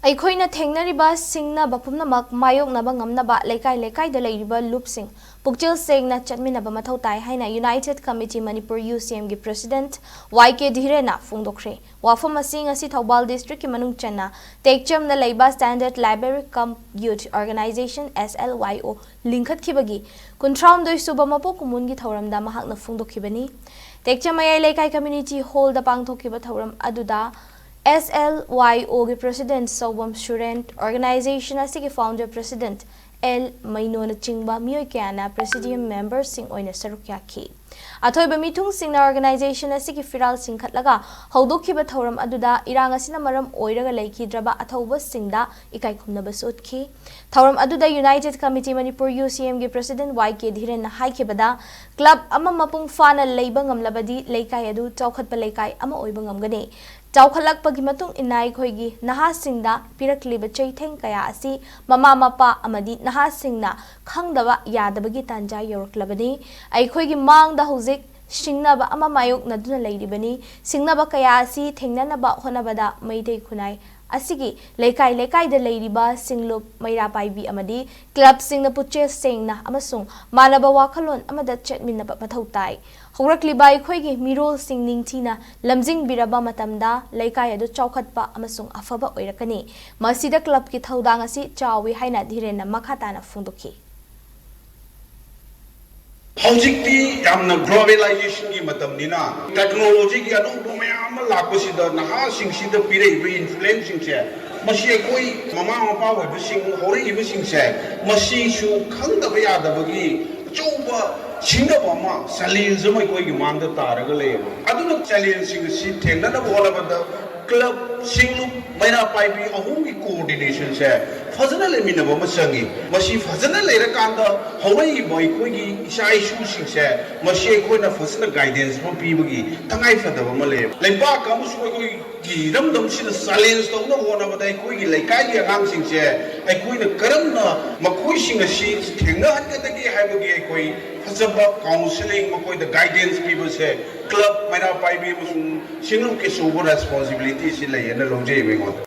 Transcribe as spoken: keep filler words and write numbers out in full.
ꯑꯩꯈꯣꯏꯅ ꯊꯦꯡꯅꯔꯤꯕ ꯁꯤꯡꯅꯕ ꯄꯨꯝꯅꯃꯛ ꯃꯥꯌꯣꯛꯅꯕ ꯉꯝꯅꯕ ꯂꯩꯀꯥꯏ ꯂꯩꯀꯥꯏꯗ ꯂꯩꯔꯤꯕ ꯂꯨꯞꯁꯤꯡ ꯄꯨꯛꯆꯦꯜ ꯁꯦꯡꯅ ꯆꯠꯃꯤꯟꯅꯕ ꯃꯊꯧ ꯇꯥꯏ ꯍꯥꯏꯅ United Committee Manipur, UCMꯒꯤ President YK ꯙꯤꯔꯦꯟꯅ ꯐꯣꯡꯗꯣꯛꯈ꯭ꯔꯦ꯫ ꯋꯥꯐꯝ ꯑꯁꯤ ꯉꯁꯤ ꯊꯧꯕꯥꯜ Districtꯀꯤ ꯃꯅꯨꯡ ꯆꯟꯅ ꯇꯦꯛꯆꯝꯗ ꯂꯩꯕ Standard Library cum Youth Organization, SLYO, ꯂꯤꯡꯈꯠꯈꯤꯕꯒꯤ ꯀꯨꯟꯊ꯭ꯔꯥꯍꯨꯝꯗꯣꯏ ꯁꯨꯕ ꯃꯄꯣꯛ ꯀꯨꯝꯑꯣꯟꯒꯤ ꯊꯧꯔꯝꯗ ꯃꯍꯥꯛꯅ ꯐꯣꯡꯗꯣꯛꯈꯤꯕꯅꯤ꯫ ꯇꯦꯛꯆꯝ ꯃꯌꯥꯏ ꯂꯩꯀꯥꯏ Community Hallꯗ ꯄꯥꯡꯊꯣꯛꯈꯤꯕ ꯊꯧꯔꯝ ꯑꯗꯨꯗ SLYOꯒꯤ President ꯁꯧꯕꯝ ꯁꯨꯔꯦꯟ, Organization ꯑꯁꯤꯒꯤ Founder President ꯑꯦꯜ ꯃꯩꯅꯣꯅꯆꯤꯡꯕ ꯃꯤꯑꯣꯏ ꯀꯌꯥꯅ Presidium Memberꯁꯤꯡ ꯑꯣꯏꯅ ꯁꯔꯨꯛ ꯌꯥꯈꯤ꯫ ꯑꯊꯣꯏꯕ ꯃꯤꯊꯨꯡꯁꯤꯡꯅ Organization ꯑꯁꯤꯒꯤ ꯐꯤꯔꯥꯜ ꯆꯤꯡꯈꯠꯂꯒ ꯍꯧꯗꯣꯛꯈꯤꯕ ꯊꯧꯔꯝ ꯑꯗꯨꯗ ꯏꯔꯥꯡ ꯑꯁꯤꯅ ꯃꯔꯝ ꯑꯣꯏꯔꯒ ꯂꯩꯈꯤꯗ꯭ꯔꯕ ꯑꯊꯧꯕꯁꯤꯡꯗ ꯏꯀꯥꯏ ꯈꯨꯝꯅꯕꯁꯨ ꯎꯠꯈꯤ꯫ ꯊꯧꯔꯝ ꯑꯗꯨꯗ United Committee Manipur, UCMꯒꯤ President YK ꯙꯤꯔꯦꯟꯅ ꯍꯥꯏꯈꯤꯕꯗ, club ꯑꯃ ꯃꯄꯨꯡ ꯐꯥꯅ ꯂꯩꯕ ꯉꯝꯂꯕꯗꯤ ꯂꯩꯀꯥꯏ ꯑꯗꯨ ꯆꯥꯎꯈꯠꯄ ꯂꯩꯀꯥꯏ ꯑꯃ ꯑꯣꯏꯕ ꯉꯝꯒꯅꯤ꯫ ꯆꯥꯎꯈꯠꯂꯛꯄꯒꯤ ꯃꯇꯨꯡ ꯏꯟꯅ ꯑꯩꯈꯣꯏꯒꯤ ꯅꯍꯥꯁꯤꯡꯗ ꯄꯤꯔꯛꯂꯤꯕ ꯆꯩꯊꯦꯡ ꯀꯌꯥ ꯑꯁꯤ ꯃꯃꯥ ꯃꯄꯥ ꯑꯃꯗꯤ ꯅꯍꯥꯁꯤꯡꯅ ꯈꯪꯗꯕ ꯌꯥꯗꯕꯒꯤ ꯇꯥꯟꯖꯥ ꯌꯧꯔꯛꯂꯕꯅꯤ꯫ ꯑꯩꯈꯣꯏꯒꯤ ꯃꯥꯡꯗ ꯍꯧꯖꯤꯛ ꯁꯤꯡꯅꯕ ꯑꯃ ꯃꯥꯌꯣꯛꯅꯗꯨꯅ ꯂꯩꯔꯤꯕꯅꯤ꯫ ꯁꯤꯡꯅꯕ ꯀꯌꯥ ꯑꯁꯤ ꯊꯦꯡꯅꯅꯕ ꯍꯣꯠꯅꯕꯗ ꯃꯩꯇꯩ ꯈꯨꯟꯅꯥꯏ ꯑꯁꯤꯒꯤ ꯂꯩꯀꯥꯏ ꯂꯩꯀꯥꯏꯗ ꯂꯩꯔꯤꯕ ꯁꯤꯡꯂꯨꯞ, ꯃꯩꯔꯥ ꯄꯥꯏꯕꯤ ꯑꯃꯗꯤ clubꯁꯤꯡꯅ ꯄꯨꯛꯆꯦꯜ ꯁꯦꯡꯅ ꯑꯃꯁꯨꯡ ꯃꯥꯟꯅꯕ ꯋꯥꯈꯜꯂꯣꯟ ꯑꯃꯗ ꯆꯠꯃꯤꯟꯅꯕ ꯃꯊꯧ ꯇꯥꯏ꯫ ꯍꯧꯔꯛꯂꯤꯕ ꯑꯩꯈꯣꯏꯒꯤ ꯃꯤꯔꯣꯜꯁꯤꯡ ꯅꯤꯡꯊꯤꯅ ꯂꯝꯖꯤꯡꯕꯤꯔꯕ ꯃꯇꯝꯗ ꯂꯩꯀꯥꯏ ꯑꯗꯨ ꯆꯥꯎꯈꯠꯄ ꯑꯃꯁꯨꯡ ꯑꯐꯕ ꯑꯣꯏꯔꯛꯀꯅꯤ꯫ ꯃꯁꯤꯗ clubꯀꯤ ꯊꯧꯗꯥꯡ ꯑꯁꯤ ꯆꯥꯎꯏ ꯍꯥꯏꯅ ꯙꯤꯔꯦꯟꯅ ꯃꯈꯥ ꯇꯥꯅ ꯐꯣꯡꯗꯣꯛꯈꯤ꯫ ꯍꯧꯖꯤꯛꯇꯤ ꯌꯥꯝꯅ globalizationꯒꯤ ꯃꯇꯝꯅꯤꯅ technologyꯒꯤ ꯑꯅꯧꯕ ꯃꯌꯥꯝ ꯑꯃ ꯂꯥꯛꯄꯁꯤꯗ ꯅꯍꯥꯁꯤꯡꯁꯤꯗ ꯄꯤꯔꯛꯏꯕ influenceꯁꯤꯡꯁꯦ, ꯃꯁꯤ ꯑꯩꯈꯣꯏ ꯃꯃꯥ ꯃꯄꯥ ꯑꯣꯏꯕꯁꯤꯡ, ꯍꯧꯔꯛꯏꯕꯁꯤꯡꯁꯦ ꯃꯁꯤꯁꯨ ꯈꯪꯗꯕ ꯌꯥꯗꯕꯒꯤ ꯑꯆꯧꯕ ꯁꯤꯡꯅꯕ ꯑꯃ, challenge ꯑꯃ ꯑꯩꯈꯣꯏꯒꯤ ꯃꯥꯡꯗ ꯇꯥꯔꯒ ꯂꯩꯌꯦꯕ꯫ ꯑꯗꯨꯅ challengeꯁꯤꯡ ꯑꯁꯤ ꯊꯦꯡꯅꯅꯕ ꯍꯣꯠꯅꯕꯗ club, ꯁꯤꯡꯂꯨꯞ, ꯃꯩꯔꯥ ꯄꯥꯏꯕꯤ ꯑꯍꯨꯝꯒꯤ coordinationꯁꯦ ꯐꯖꯅ ꯂꯩꯃꯤꯟꯅꯕ ꯑꯃ ꯆꯪꯉꯤ꯫ ꯃꯁꯤ ꯐꯖꯅ ꯂꯩꯔꯀꯥꯟꯗ ꯍꯧꯔꯛꯏꯕ ꯑꯩꯈꯣꯏꯒꯤ ꯏꯆꯥ ꯏꯁꯨꯁꯤꯡꯁꯦ ꯃꯁꯤ ꯑꯩꯈꯣꯏꯅ ꯐꯖꯅ guidance ꯑꯃ ꯄꯤꯕꯒꯤ ꯇꯉꯥꯏ ꯐꯗꯕ ꯑꯃ ꯂꯩꯌꯦꯕ꯫ ꯂꯩꯕꯥꯛ ꯑꯃꯁꯨꯡ ꯑꯩꯈꯣꯏꯒꯤ ꯏꯔꯝꯗꯝꯁꯤꯗ challenge ꯇꯧꯅꯕ ꯍꯣꯠꯅꯕꯗ ꯑꯩꯈꯣꯏꯒꯤ ꯂꯩꯀꯥꯏꯒꯤ ꯑꯉꯥꯡꯁꯤꯡꯁꯦ ꯑꯩꯈꯣꯏꯅ ꯀꯔꯝꯅ ꯃꯈꯣꯏꯁꯤꯡ ꯑꯁꯤ ꯊꯦꯡꯅꯍꯟꯒꯗꯒꯦ ꯍꯥꯏꯕꯒꯤ ꯑꯩꯈꯣꯏ ꯐꯖꯕ counselling, ꯃꯈꯣꯏꯗ guidance ꯄꯤꯕꯁꯦ club, ꯃꯩꯔꯥ ꯄꯥꯏꯕꯤ ꯑꯃꯁꯨꯡ ꯁꯤꯡꯂꯨꯞꯀꯤ ꯑꯆꯧꯕ responsibilityꯁꯤ ꯂꯩꯌꯦꯅ ꯂꯧꯖꯩꯕ ꯑꯩꯉꯣꯟꯗ꯫